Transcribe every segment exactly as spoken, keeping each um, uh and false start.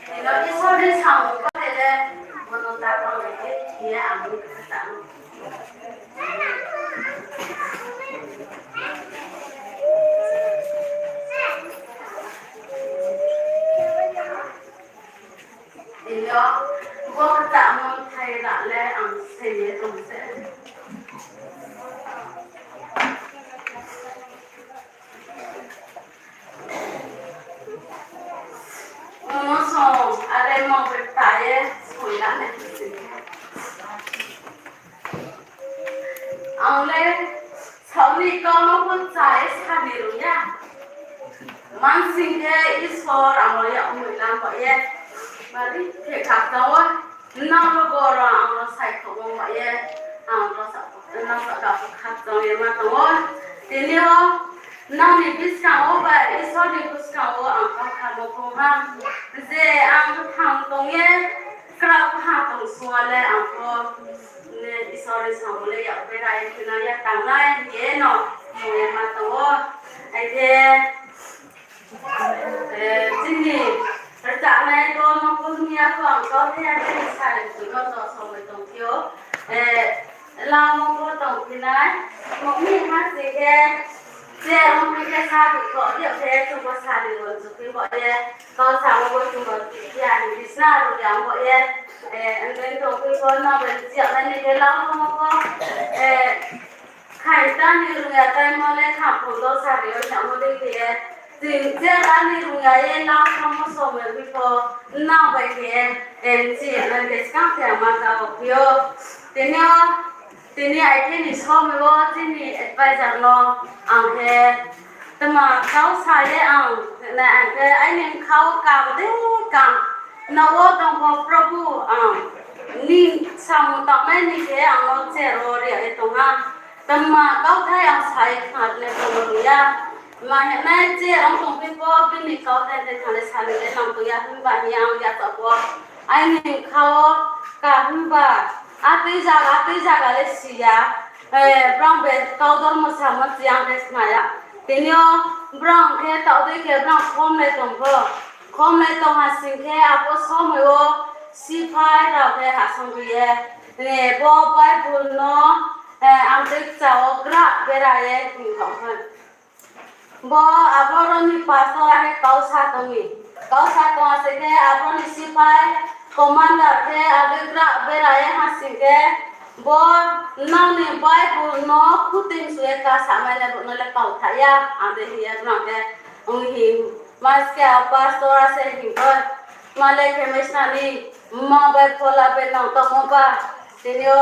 Tini Isor ni samung kore le, bono ta kau le, ye ang ni kata. Tini bo kata mo thai la le ang se ye tong se. Mono song, are mo bai ta ye soi la nai sing khe. Ang le saoh ni kau no pho cha ye sa ni rung ya. Mansing khe Isor ang no yak mui lam ba ye. Bari khe khakchang wo. Nang no boro ang no saikhomo ba ye, ang no sa, nang saka pho khakchang ye ma tong ou. Tini yo, nang ni buskang wo bai Isor ni buskang wo ang kau khamo phung ha. Je ang bthang tong ye, kra bthang tong sua le ang pho, ne Isor ni samung le yak berai ye khna ya tangnai ye no, mung ye ma tong ou. Ai je, Eh, chini rchanai bo no purnia ko ang kau the ya khe ni sari tu no to somoi tong phi ou. Eh, lamo bo tong phi nai. Mo mi ha si khe, je ong phi khe sa phi kho, yo khe chung bo sari wo chu phi bo ye. Kau sa mo bo chung bo phi ya ni bisna ru ya bo ye. Eh, ang den tong phi bo no bo ya nai ni khe lamo bo. Eh, Khaita ni rung ya tai mo le kha phundo sari yo hamo dei khe ye. Ching je la ni rung ya ye la kha mo somoi wi pho nang bai khe ye, eh, chi ya nai khe skang khe ma ka bo phi ou. Tini yo, tini ai khe ni somoi wo chini advisor no ang khe tma kau sa ye ang, na ang khe aini bkha wo kam dei kam. Nao tong pho Probhu ang ni samung tangnai ni khe ang no cher wo ri ye tong ha. Tma kauthai ang sai khna le tongmo ni ya. Ma hing nai je ang tong phi pho bini kauthai de thang le sani le nang tong ya himba hing ye ang ya tong pho. Aini bkha wo ka himba. Atui zaga, atui zaga le si ya. Eh, brang be kau dormo samo si ang khe sna ya. Tini yo brang khe taoh dei khe brang khom le tong pho. Khom le tong ha sing khe abo somoi wo siphai rao khe hasong bi ye. Tini bo Bible no, eh, ang tui kcha wo gra bera ye hing tong pho. Bo abo rao ni pastor a khe kau sa tong mi. Kau sa tong ha se khe abo ni siphai commander khe abo gra bera ye ha sing khe bo nang ni Bible no khuting su ye ka samai le bo no le kau tha ya. Ang de hing ye brang khe ong hing. Mas khe a pastor a se hing pho. Ma le khe mai sna ni, ma bai phola be nang tongmo ba. Tini yo,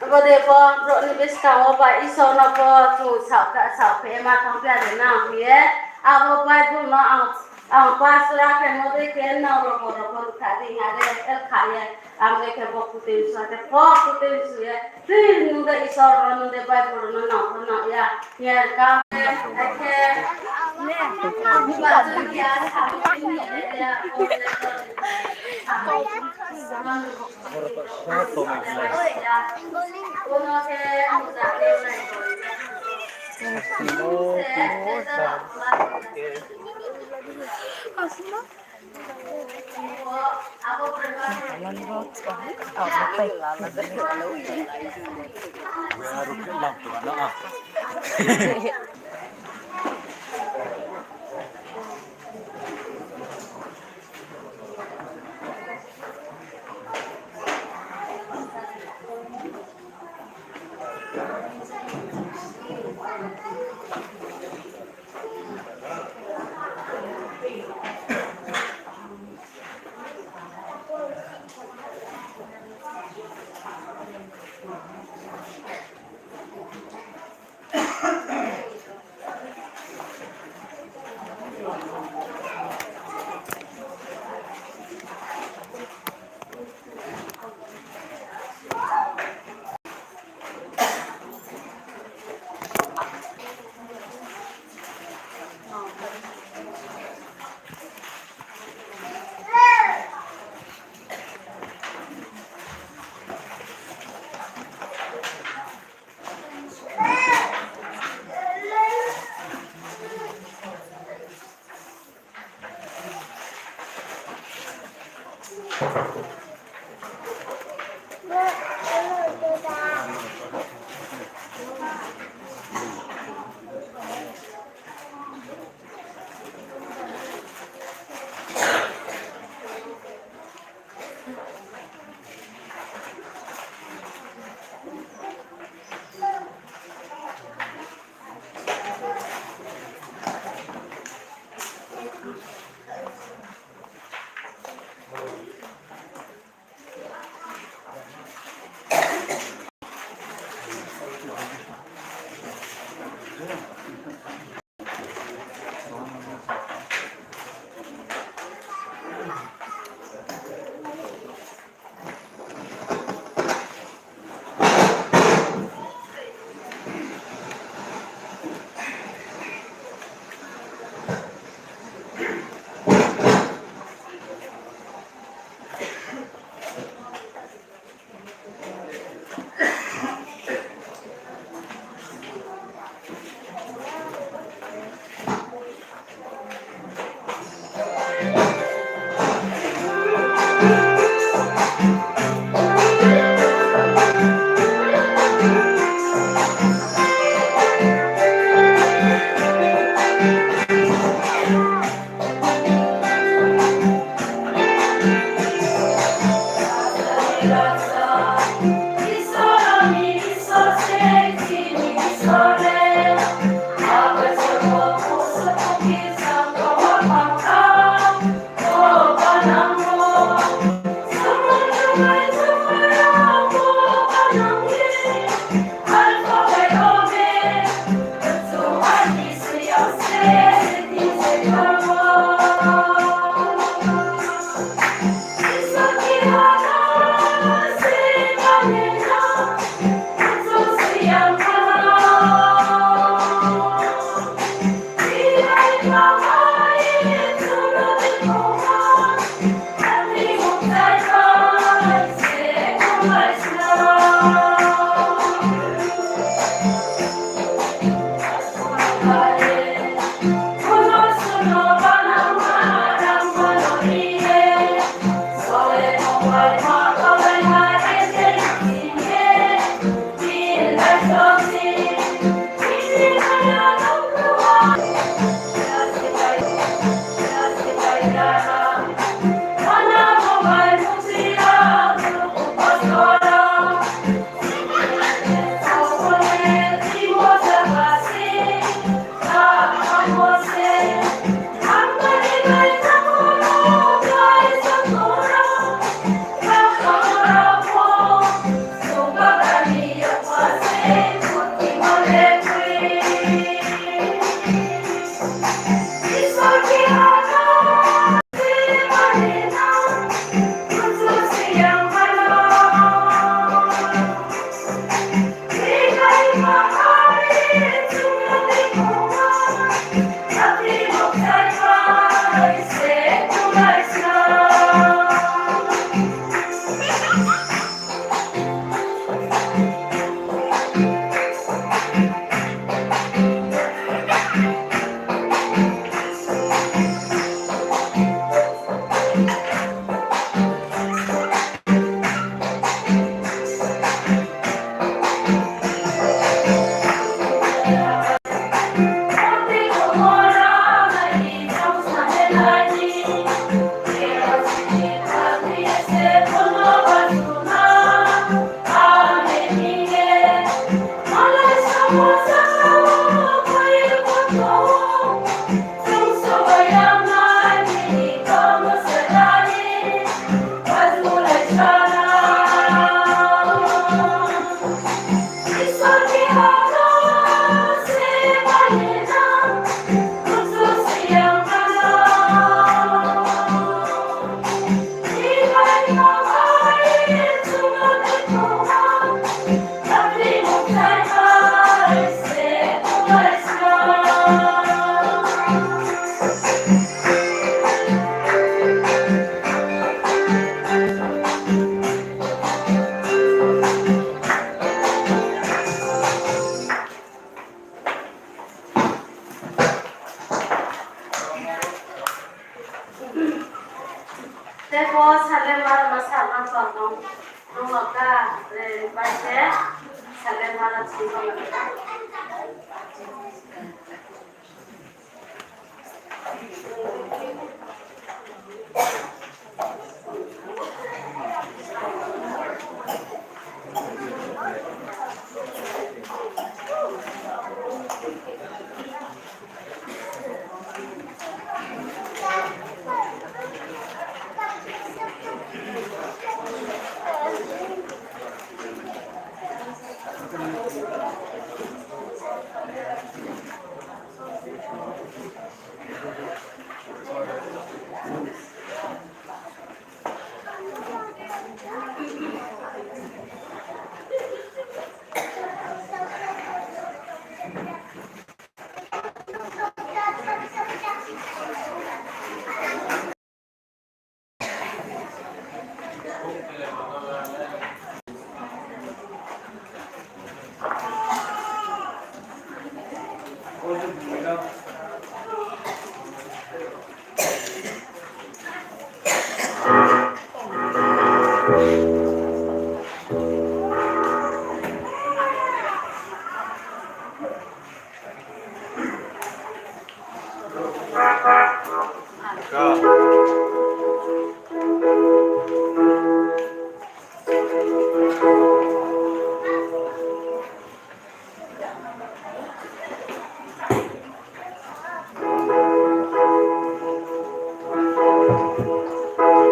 bo de pho, brouh ni buskang wo ba, Isor no pho, chung saoh kha, saoh khe ma thanng phi ya de nang hing ye. Abo Bible no ang, ang pastor a khe mo dei khe nang rao bo rao pho kha di ha de, el kha ye. Ang dei khe bo khuting su khe, pho khuting su ye. Tui nung de Isor no, nung de Bible no nang pho nang ya. Yer ka, akhe, Tei bo Salem Mara ma sa ma tong tong. Nung no ka, eh, bai se Salem Mara si tong.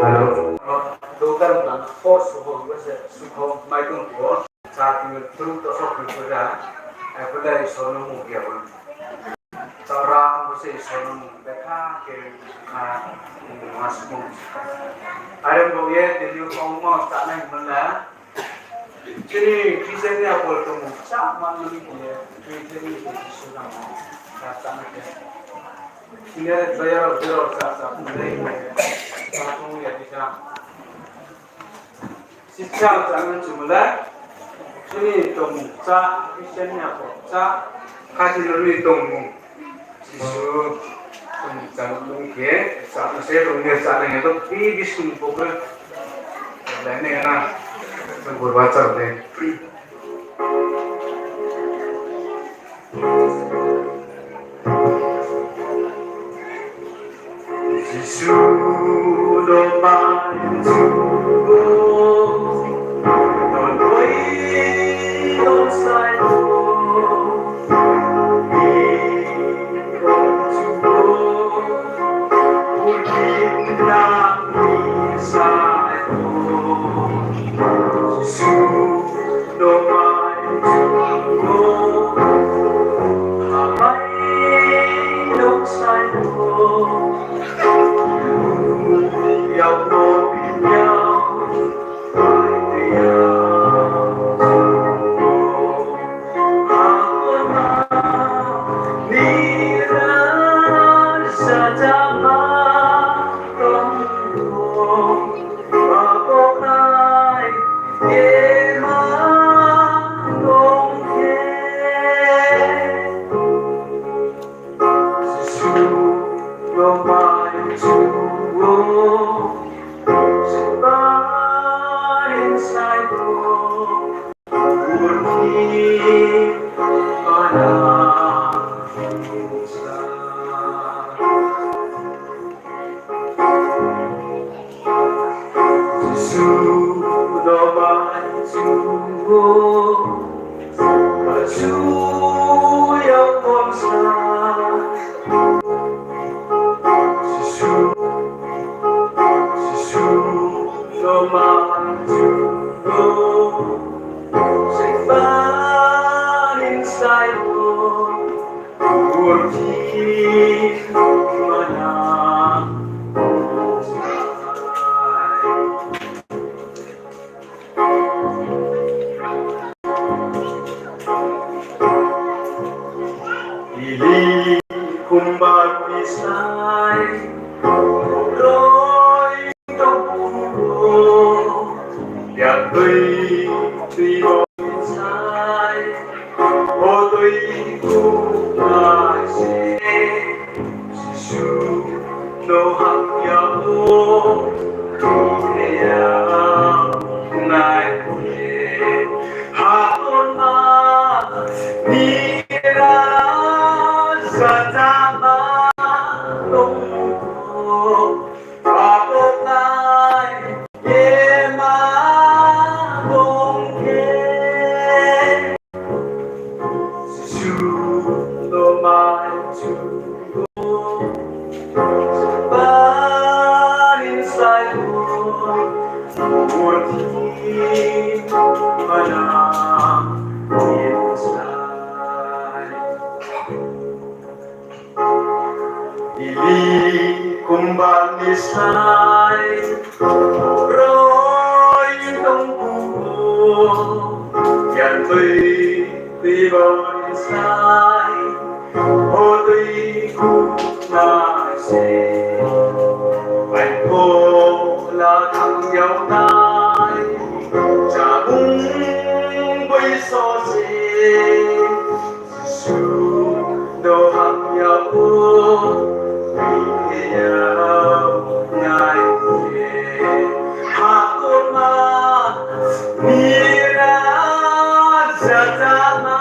Hello. Dokar na force ho, wese sukho mai tong ko. Sa tinggal terus tosok berkuda. Aku dari sono mungkin apa? Cara aku sih sono mungkin kah ke kah mas mung. Ada mau ya jadi kau mau tak naik mana? Chini Christian ni apa tu mung sama ni dia Christian ni sudah mau datang ke. Ini ada bayar bayar sasa pun naik mana? Satu ya bisa. Sisa chánang chumulai, chini tongmung chá, Christian ni akhor chá, khatinani tongmung, Jisu tongmung chánang tong khe, chánang se tong khe chánang ya to, bi bising pokre, lai ne na, tong burba chá le. Jisu no mai chu o, no noi no sai o, ni no chu o, purthimbi nang ni sai o. Jisu no mai chu o, hamai no sai o, yau no pi yau, mai te yau chu o, hakona ni rasa jama tong o. Abo khnai khe ma tong khe, Jisu no mai chu o, sbai sai o, purthimbi mana sa. Jisu no mai chu o, ma chu yau pon sa. Jisu, Jisu no mai chu o, sbai sai o. Ili kumba pisai, roi tong phuh o. Ili kumba ni slái roi tong ku, yan tui tui roi slái, ho tui ku na se. Ai pho la thang yau nai, chabung bai so se. Jisu no hamya pho, ri yau nai ye. Hakoma ni ra jatama.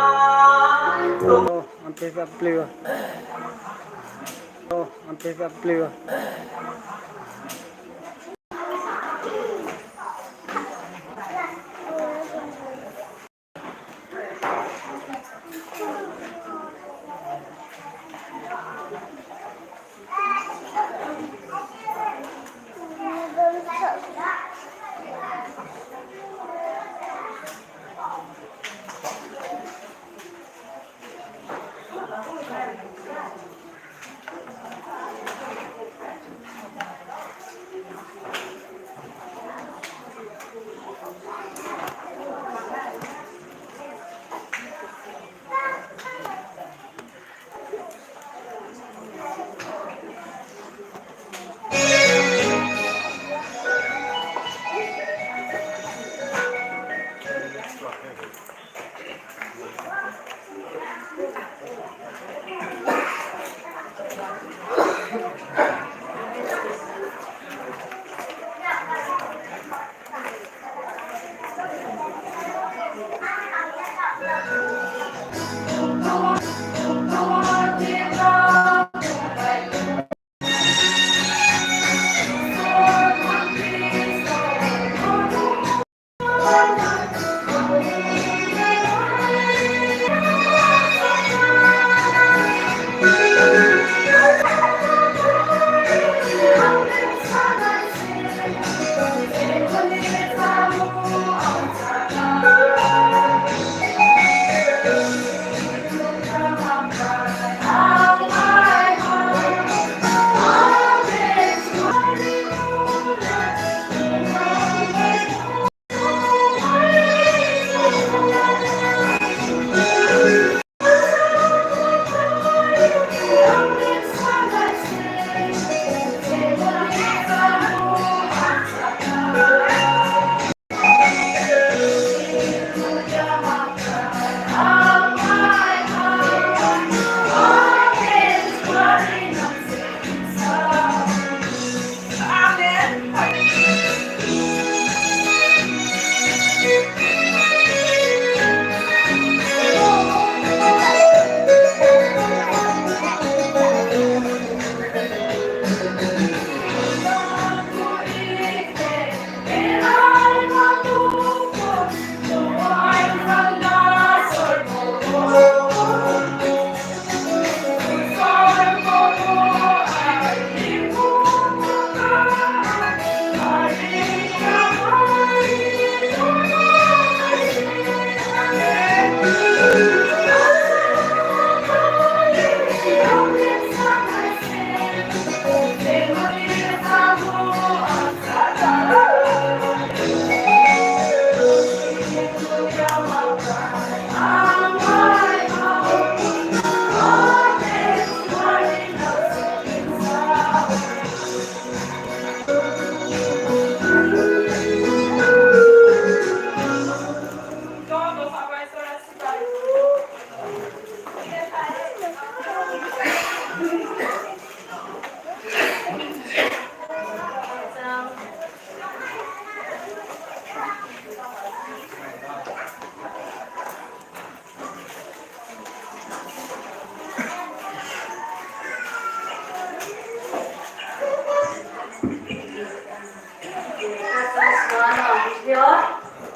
Oh, ang pesa play o. Oh, ang pesa play o.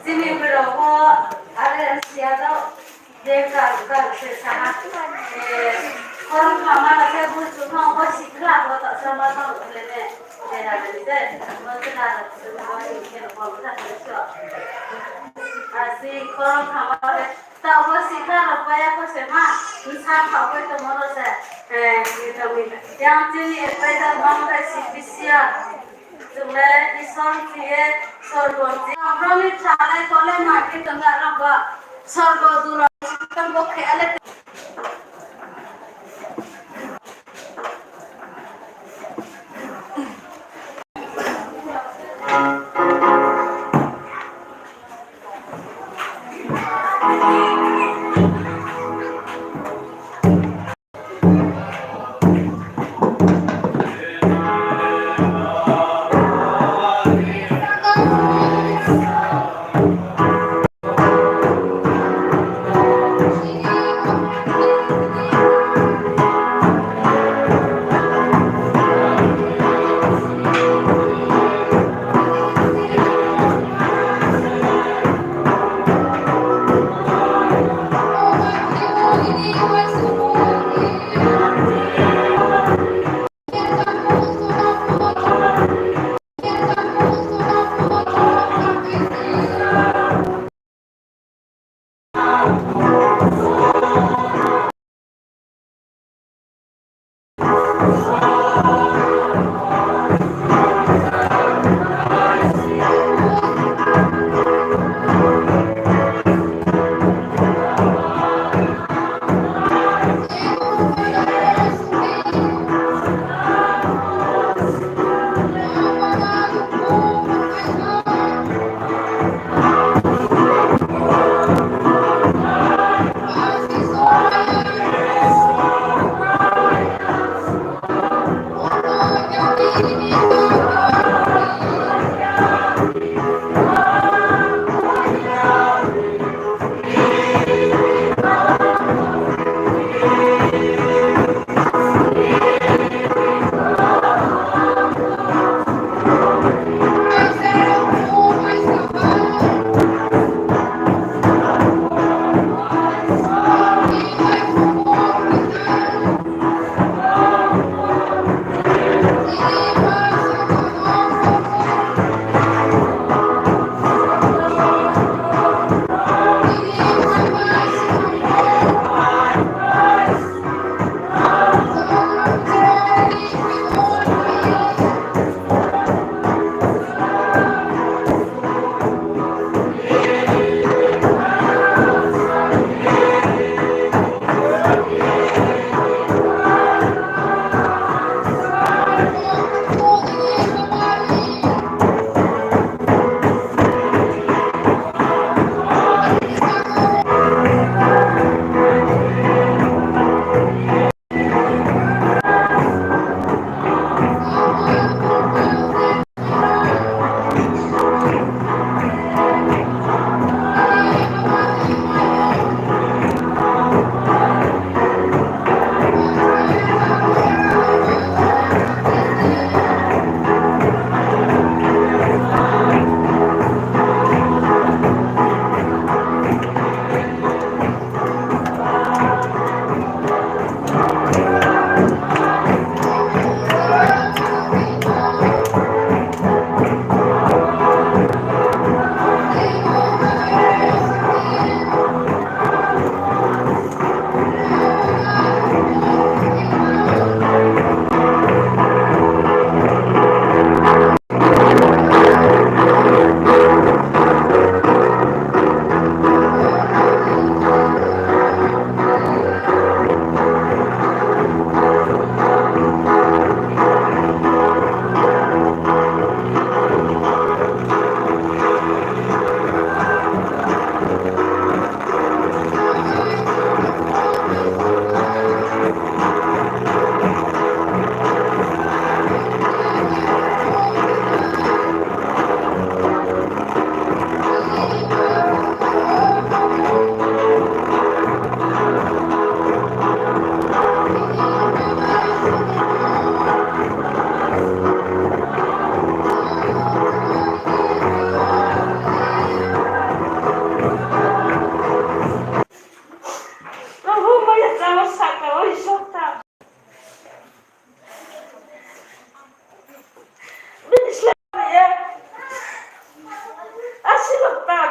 Chini brouh pho are siya dao, je kar kar se sa ha. Eh, Khorang khama rao khe buchu no bo sikhla bo taohsa ma no khle ne. Dera ni se, bo chla rao se bo ni khe bo kha khe so. Asi khorang khama rao khe taoh bo sikhla rao paya kho se ma, bsa khaoh khe tongmo rao se, eh, ni tong ni. Yang chini advisor bang khe C P C R. Chung le Isor si ye sorgo si. Ang rao ni salai kole ma khe tong na rao ba. Sorgo du rao tong bo khe ale.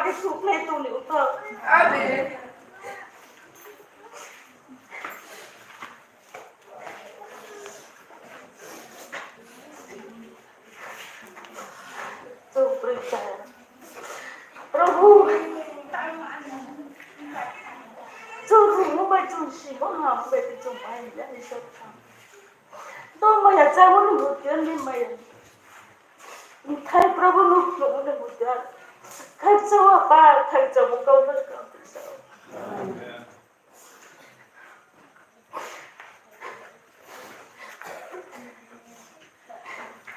Sukhlai tong ni uto. Amen. Chung proi cha. Prabhu, chung rungmo bai chung simo ham bai chung mai ya ni sa. To maya chámo ni buti ni maya. Khai Prabhu no phnuhmo ni buti. Khakchang wo pa, khakchang wo kau no kau sa.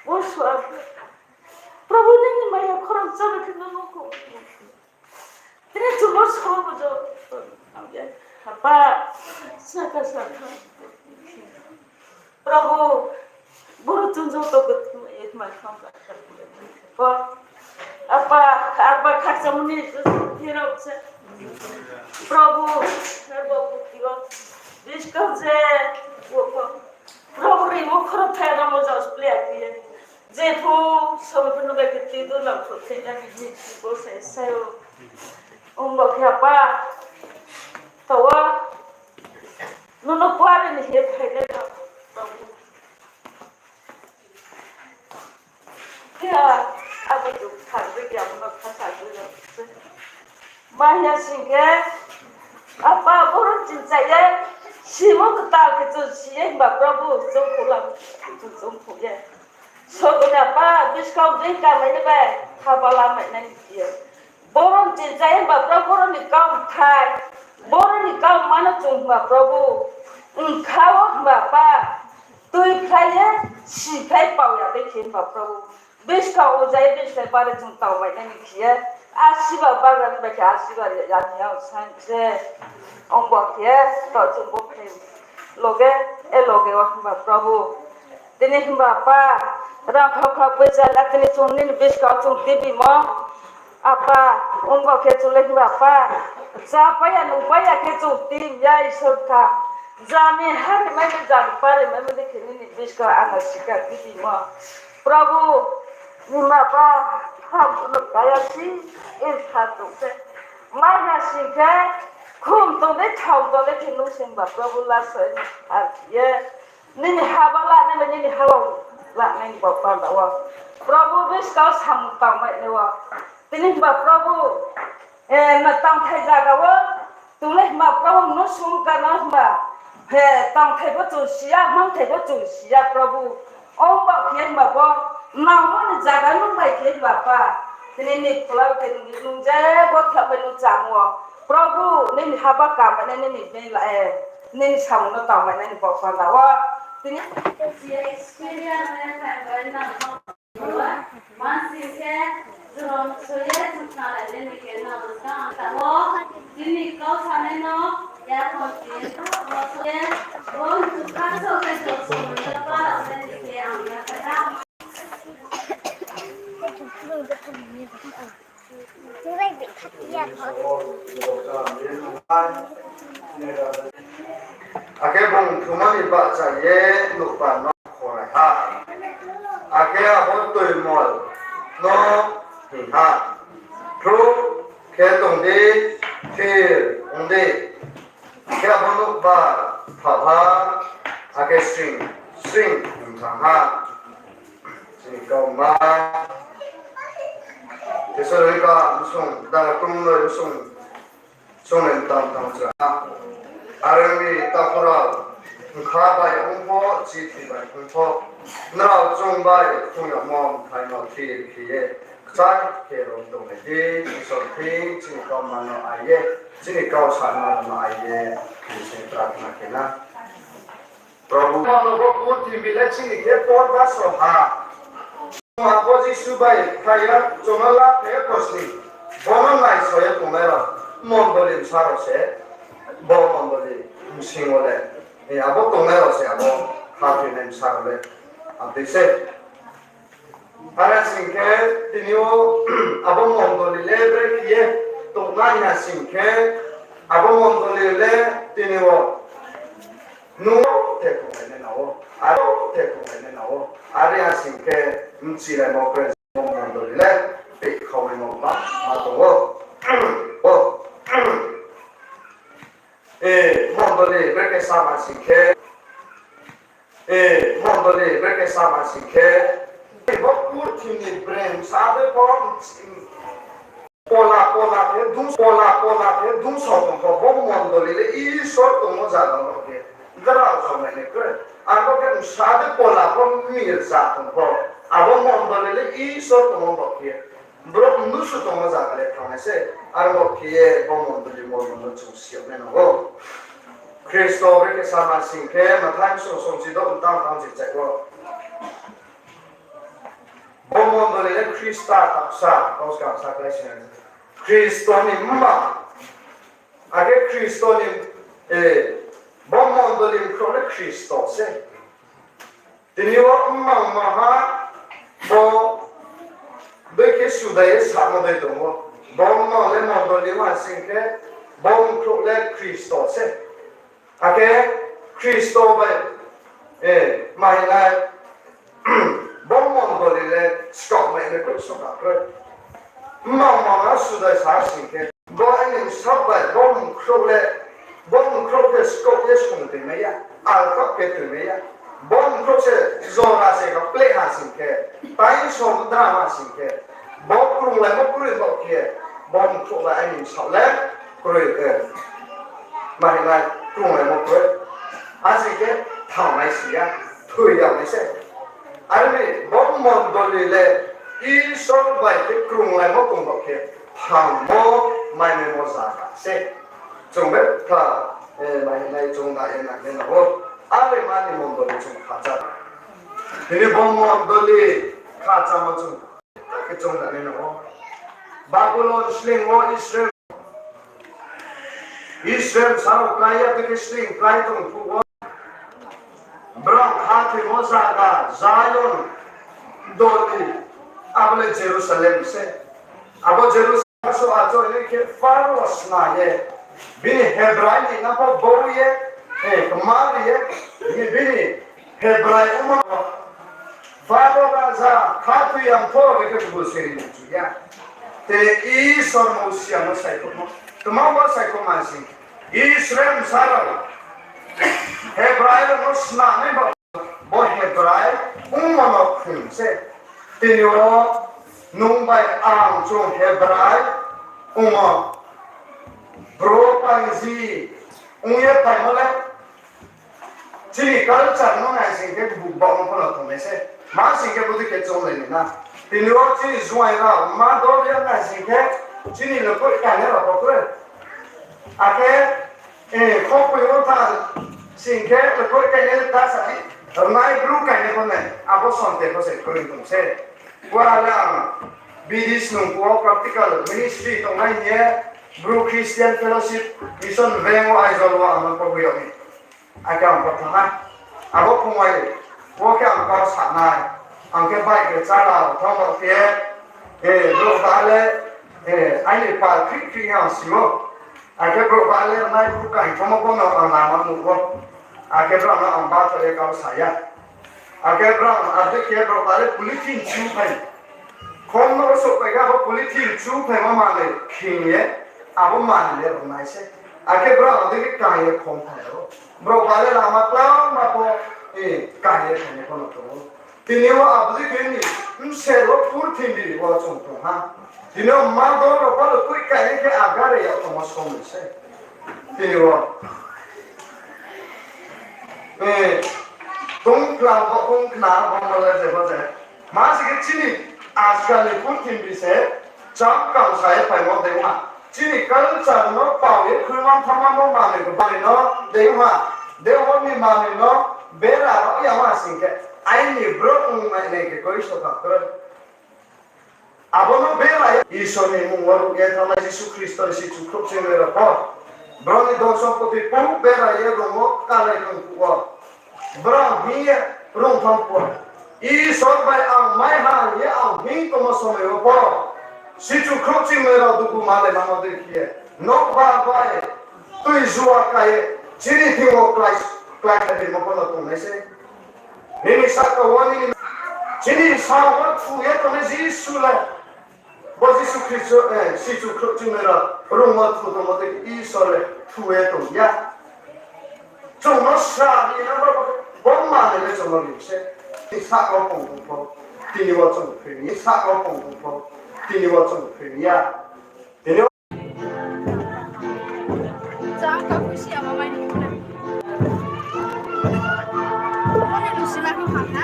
Wo sua. Prabhu nini maya khorang chána khe no no kho. Tini chung no sua bo jo. Apa, saka saka. Prabhu, boro chung joto khe tma ye tma kham ka. Apa, apa khakchangmo ni thirok se. Prabhu, Prabhu, tio. Biskang je, wo, wo. Prabhu ri wo khoro thai ramo jos play akhe. Jepho, som phunu bai khe tui do lam kho thai na ni bo se sayo. Ong bo khe apa. Tawa. Nono kuare ni he phai le na. Khe a, abo chung thang de ya, bo no kha sa de ya. Maya sing khe, apa boro chingcha ye, simo kta khe chung si ye, himba Prabhu chung khulam, chung chung khu ye. Soguni apa, biskang dei kamai ni bai, khabala mai nai ni ye. Boro chingcha ye, himba Prabhu boro ni kau thai, boro ni kau mano chung himba Prabhu. Nkha wo himba apa, tui phlai ye, si phlai pao ya de khe himba Prabhu. Biskang ojai bislai bare chung tangmai nai ni khe ye. Asiba bagra ni bai khe asiba ya ni yao san se. Ong bo khe ye, to chung bo khe loge, e loge wa himba Prabhu. Tini himba apa, rang khau khau poisa la tini chung nini biskang chung tibimo. Apa, ong bo khe chung le himba apa. Cha paya nung paya khe chung tim ya Isor kha. Jani hari mai ni jani pari mai ni khe nini biskang ana sika tibimo. Prabhu, nima pa, ham no kaya si, is ha tu se. Mai ha sing khe, khum tong de, thau tong de, khe nung sing ba, Prabhu, la soi, ha ye. Nini haba la nai, nini halong la nai, ba panda wo. Prabhu, biskang samung tang mai nai wo. Tini ba, Prabhu, eh, na tangthai zaga wo, Tong le himba Prabhu no sung ka no himba. He, tangthai bo chung si ya, mangthai bo chung si ya Prabhu. Ong ba khe himba bo, nangmo ni zaga nung bai khe himba pa. Tini ni phola khe nung, nung je bo tha bai nung chamo. Prabhu, nini haba ka bai nai nini bela e. Nini samung no tang bai nai ni bo panda wo. Tini experience ne tang bai nang. Mansi se jrom soye chukna lai le ni ke na bwskang ang tao. Tini kau sanai no ya khon tin. Soye bon chukha so ke so so ya pa le ni ke ang ya kha. Akhe bung thumani bahcha ye nuhba no khorai ha. Akhe abo toimol no hing ha, Phruh khe tong di, thir ong di. Akhe abo nuhba thaoh ha, akhe sring sring hing thang ha. Chini kauma Thessalonika bsung, dara krungnoi bsung, sung ni mtang tang chra. Are ong mi takhu rao, bkha bai ong pho, chithi bai ong pho, nrao chung bai phrung yagmo mthai no thir khe ye, kchai khe rom tonglai di. Isor thing chini kauma no ai ye, chini kau sanma no ai ye, khe se prarthana khe na. Prabhu, bono bo purthimbi le chini khe pordaso ha. Abo Jisu bai phai ya, chungno la phai ya khosni. Bono naisao ye tongnai rao, mondoli bsa rao se, bo mondoli bsing yo le, abo tongnai rao se, abo khathoinai bsa rao le, abo se. Are sing khe tini yo abo mondoli le brekhe ye tongnai ha sing khe, abo mondoli le tini yo nung the tonglai nai na ou, aro the tonglai nai na ou. Are ha sing khe bchilaimo present mondoli le pehkhaonaimo ma, ma tong ou. O, e, mondoli brekhe sama sing khe, e, mondoli brekhe sama sing khe, bo purthimbi ni brem sa de pho, pola pola khe dung, pola pola khe dungso tong pho, bo mondoli le Isor tongmo zaga bo khe, drao somai ni khe. Abo khe bsa de pola pho mir za tong pho, abo mondoli le Isor tongmo bo khe, brouh mnusu tongmo zaga le thanng nai se. Aro bo khe ye bo mondoli mormo no chung si yag nai nang ou. Khristo brekhe sama sing khe, Mathai bsong songchi do mtang tang si chai ou. Bo mondoli le Khrista taksa, kau skang sa klái se. Khristo ni mma. Akhe Khristo ni, e, bo mondoli mkhrouh le Khristo se. Tini wo mma mma ha, bo dei khe sudai ye samo dei tong ou. Bo mma le mondoli ma sing khe, bo mkhrouh le Khristo se. Akhe Khristo bai, e, ma hing nai, bo mondoli le skaoh mai le kroi soka kroi. Mma mma ha sudai sa sing khe, bo aini bsaoh bai bo mkhrouh le, bo mkhrouh khe skaoh ye sung toimai ya, alkap khe toimai ya. Bo mkhrouh se jora se ka pleh ha sing khe, tai som dra ha sing khe, bo krunglaimo kroi bo khe, bo mkhrouh le aini bsaoh le kroi, e, ma hing nai, krunglaimo kroi. Asing khe thanng nai si ya, thoi yag nai se. Are mi bo mondoli le Isor bai khe krunglaimo tong bo khe, thanngmo mainaimo zaga se. Chung betha, e, ma hing nai, chung da ye nang ye nang ou. Are ma ni mondoli chung khacha. Tini bo mondoli khachamo chung khe chung da ye nang ou. Babulon sleing wo Israel, Israel sa rao klái ya, tei khe sleing klái tong phuh wo, brao khathoimo zaga Zion doli, abo le Jerusalem se. Abo Jerusalem so achouh ni khe Pharaoh sna ye, bini Hebrai ni na pho bau ye, e, kmari ye, bini Hebrai ongmo Pharaoh raja khathoi ya pho, bikhe bul se ri chu ya. Te Isor Mosi no saikhouhmo, tma bo saikhouhma sing, Israel bsa rao Hebrai rao no snanai ba, bo Hebrai ongmo no khrung se. Tini wo nung bai ang chung Hebrai ongmo, bro pangji ong ye phaimo le, chini culture no nai sing khe buk baoh no pho no tongnai se. Ma sing khe bodei khe chounglai ni na. Tini wo chini juaing rao ma dol ya nai sing khe, chini lokoi kainai rao pho kroi. Akhe, e, khopoi wo tha sing khe lokoi kainai le ta sa di, rnai bru kainai pho nai, abo sonte pho se kroi tong se. Kua le ang B D snung phuh wo practical ministry tongnai hing ye, Bru Christian Fellowship Mission Veng wo Aizawl wo ang no pho hui yag mi. Akhe ang pho thanng ha. Abo phung bai wo khe ang kau sa nai. Ang khe bike rchara thanng ba khe, e, brouh ba le, e, aini pal khrih khrih ang si ou. Akhe brouh ba le nai bru kaingthomo bo no ang lama nuh ou. Akhe brao no ang batha ye kau sa ya. Akhe brao abo dei khe brouh ba le polythene chu phai. Khom no souhphai khe abo polythene chu phaimo manoi khing ye, abo manoi le rnai se. Akhe brao abo dei khe kang ye khom phai ou. Brouh ba le lama klauma pho, e, kang ye phainai pho no tong ou. Tini wo abo dei khe ni bser wo purthimbi wo chung tong ha. Tini wo ma dol rao pho lokoi kainai khe agare yag tongmo somoi se. Tini wo, e, tongklang bo ongkhna bo mo le je bo je. Ma se khe chini ajkal ni purthimbi se cham kang sa ye phaimo dei ha. Chini culture no pao ye khuimang thanngmamo manoi khe bari no dei ha. Dei wo ni manoi no bera rao ya ma sing khe, aini brouh ong nai nai khe koi soka kroi. Abo no bera ye Isor ni mmung wo ruh ye thanngnai Jisu Khristo ni sichu khrouhchingnoi rao pho, brao ni dhon sompoti pho bera ye rung wo kalai tong phuh wo, brao hing ye rung thanng phuh wo, Isor bai ang mai ha hing ye ang hing tongmo somoi wo pho, sichu khrouhchingnoi rao dugu malai mano dei khe ye, nouhbar bai tui jua kai ye, chini thing wo klái, klái khlai rimo pho no tongnai se. Nini sahka wo nini, chini sa wo thu ye tongnai Jisu le, bo Jisu Sichu, eh, sichu khrouhchingnai rao rungmo thu tongmo dei khe Isor le thu ye tong ya. Chung no sra ri na ba, bo manoi le chung no ri se. Tini sahka wo pong tong pho, tini wo chung phai ni, sahka wo pong tong pho, tini wo chung phai ni ya. Tini wo. Chang ka khusi ama mai ni. Mone lusi na ko ha na.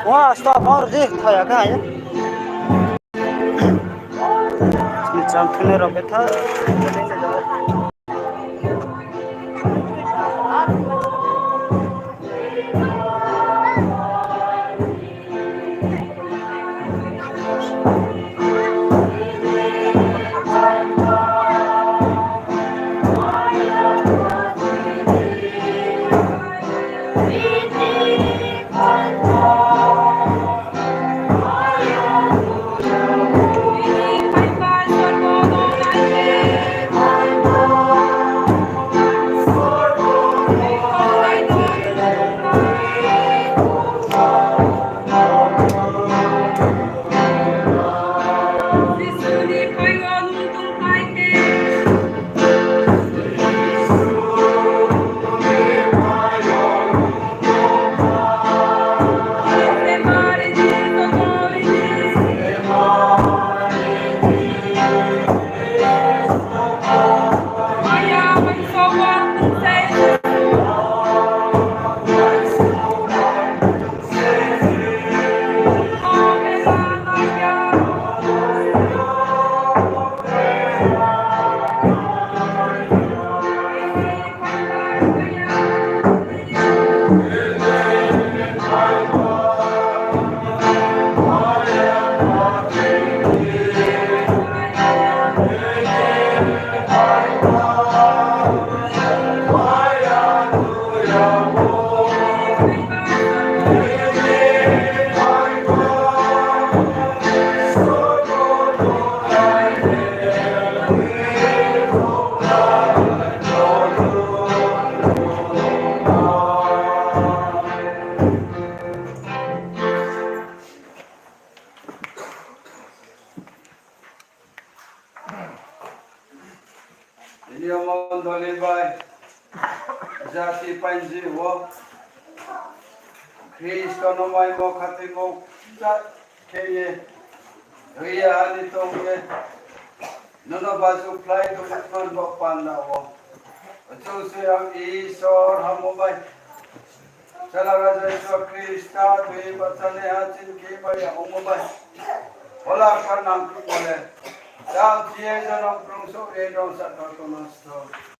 Wa, stop, or di, thaya ka ya. Ni chang thune rok betha. Tini yo mondoli bai jati painji wo Khristo no maimo khathoimo khe ye, thoi ye, ha ni tong ye, nono baju phlai tongmo panda wo. Achu se ang Isor hamo bai, Chla Raja Jisu Khrista tui bachanaiha chini khe bai ya ongmo bai, Phola Kthar nangkhruhmo le, tang thing ye jonom krungsouh ye rongsa thar tongno sto.